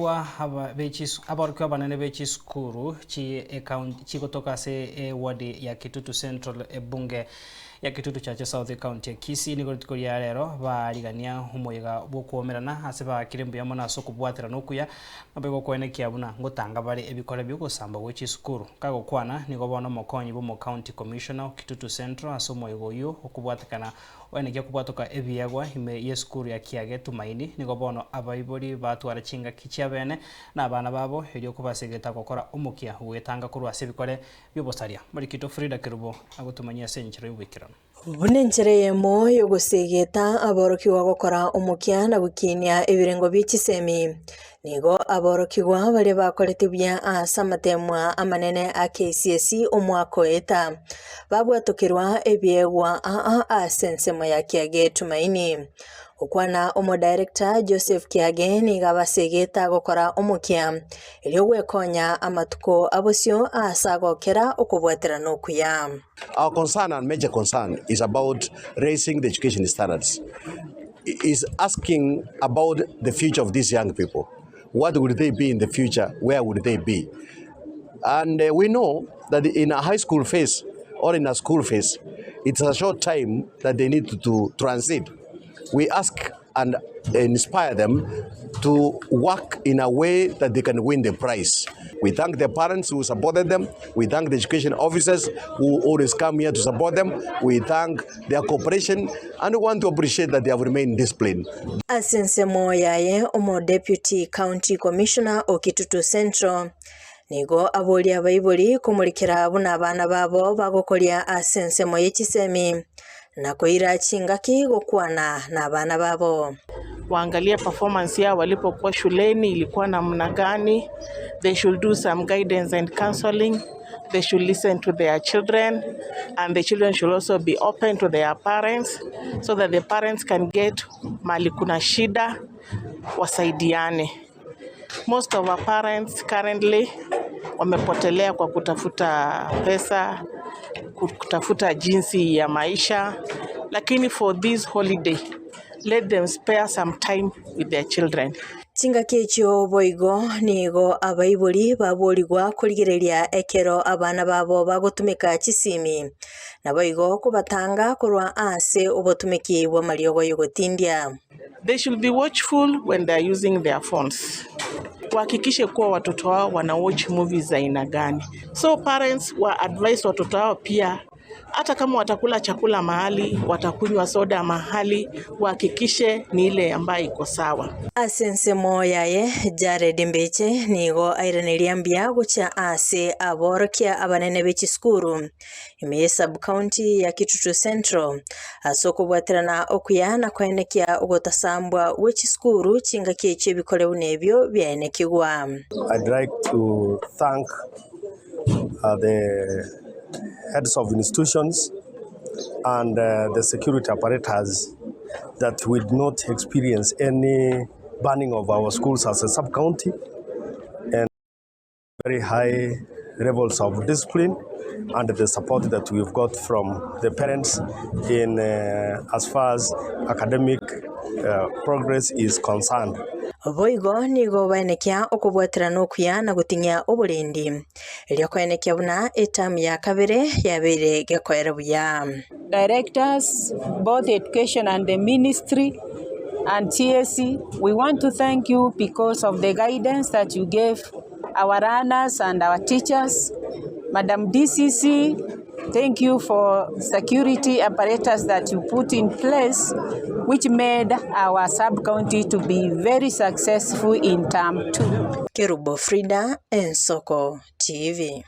Aborokigwa aba b'echis aborokigwa abanene be chisukuru chi ekaunti chigotoka ase eward ya Kitutu Central ebunge ya Kitutu Chache South ekaunti ya Kisii nigo rituko ria rero baarigania omoyega bw'okwomerana ase baakire mbuya mono ase okobwaterana okuya naboigo koenekia buna ngotanga bare ebikore bi'ogosamba gwe chisukuru. Kagokwana nigo bono omokonyi bw'omocounty commissioner o Kitutu Central ase omoyega oyio okobwatekana Oenekia kobwatoka ebiegwa ime y'esukuru ya Kiage Tumaini, nigo bono abaibori batwara chingaki chiabene na abana babo erio kobasegeta gokora omokia gwetanga korwa ase ebikore bi'obosaria. Morikito Frida Kerubo agotumanyia ase enchera y'oboikeranu. Buna enchera eyemo y'ogosegeta aborokigwa gokora omokia na gokinia ebirengo bie chisemi, Nigo aborokigwa baria bakorete buya ase amateemwa amanene a KCSE omwaka oeta, babwatokerwa ebiegwa aa ase ensemo ya Kiage Tumaini. Okwana omodirector Joseph Kiage nigo abasegete agokora omokia erio gwekonya amatuko abosio ase agokera okobwaterana okuya. Our concern and major concern is about raising the education standards. Is asking about the future of these young people. What will they be in the future? Where will they be? And uh, we know that in a high school phase or in a school phase, it's a short time that they need to, to transit. We ask and inspire them to work in a way that they can win the prize. We thank the parents who supported them. We thank the education officers who always come here to support them. We thank their cooperation and we want to appreciate that they have remained disciplined. Ase ensemo yaye omo Deputy County Commissioner o Kitutu Central nigo aboria abaibori komorikera buna abana babo bagokoria ase ensemo ye chisemi na koira chingaki gokwana nabana babo. Waangalie performance yao walipokuwa shuleni ilikuwa namna gani. They should do some guidance and counseling. They should listen to their children and the children should also be open to their parents so that the parents can get mahali kuna shida wasaidiane. Most of our parents currently wamepotelea kwa kutafuta pesa, kutafuta jinsi ya maisha, lakini for this holiday let them spare some time with their children. Chingaki echio boigo nigo abaibori baborigwa korigereria ekero abana babo bagotumeka chisimi, naboigo kobatanga korwa ase obotumeki bw'amariogo y'ogotindia. They should be watchful when they are using their phones. Wahakikishe kuwa watoto wao wana watch movies za aina gani. So parents wa advise watoto wao pia, hata kama watakula chakula mahali, watakunywa soda mahali, wahakikishe ni ile ambayo iko sawa. Ase ensemo yaye, Jared Mbeche nigo airaneria mbuya gochia ase aborokia abanene be chisukuru ime ye sub-county ya Kitutu Central ase okobwaterana okuya na koenekia ogotasambwa gwe chisukuru chingaki echio ebikore buna ebio biaenekigwa. I'd like to thank uh, the heads of institutions and uh, the security apparatus that we did not experience any burning of our schools as a sub-county and very high levels of discipline and the support that we've got from the parents in uh, as far as academic uh, progress is concerned. Boigo nigo baenekia okobwaterana okuya na goting'ia oborendi, erio koenekia buna etamu ya kabere yabeire gekoera buya. Directors, both education and the ministry and TSC, we want to thank you because of the guidance that you gave our learners and our teachers. Madam DCC, thank you for security apparatus that you put in place, which made our sub-county to be very successful in term two. Kerubo Frida, Ensoko TV.